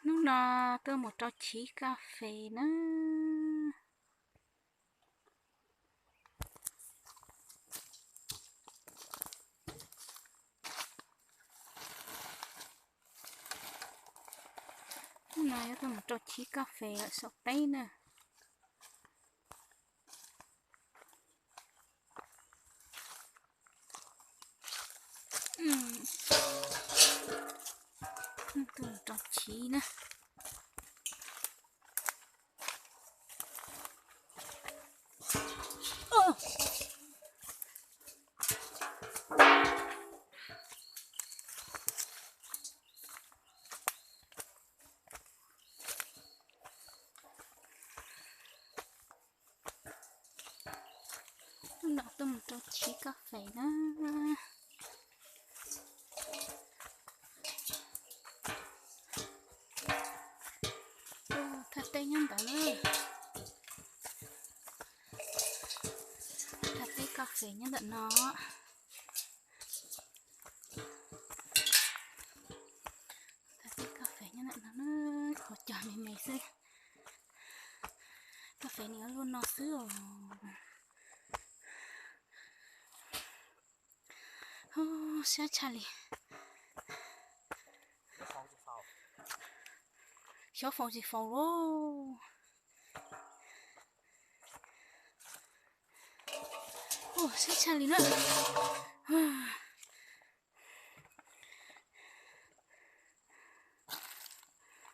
Hnub no tuaj mus rau chiv kas fes na. Hnub no yuav tuaj mus rau chiv kas fes lawm saum teb na. Tuaj mus rau chiv na. Hnub no tuaj mus rau chiv kas fes na. Thaj teb nyob ntawd na. Thaj teb kas fes nyob ntawm no. Thaj teb kas fes nyob ntawm no na, qhov cos me me xwb. Kas fes nws luaj no xwb os. Siab tshaj li. Xyov faus tsis faus lauj. Siab tshaj li na.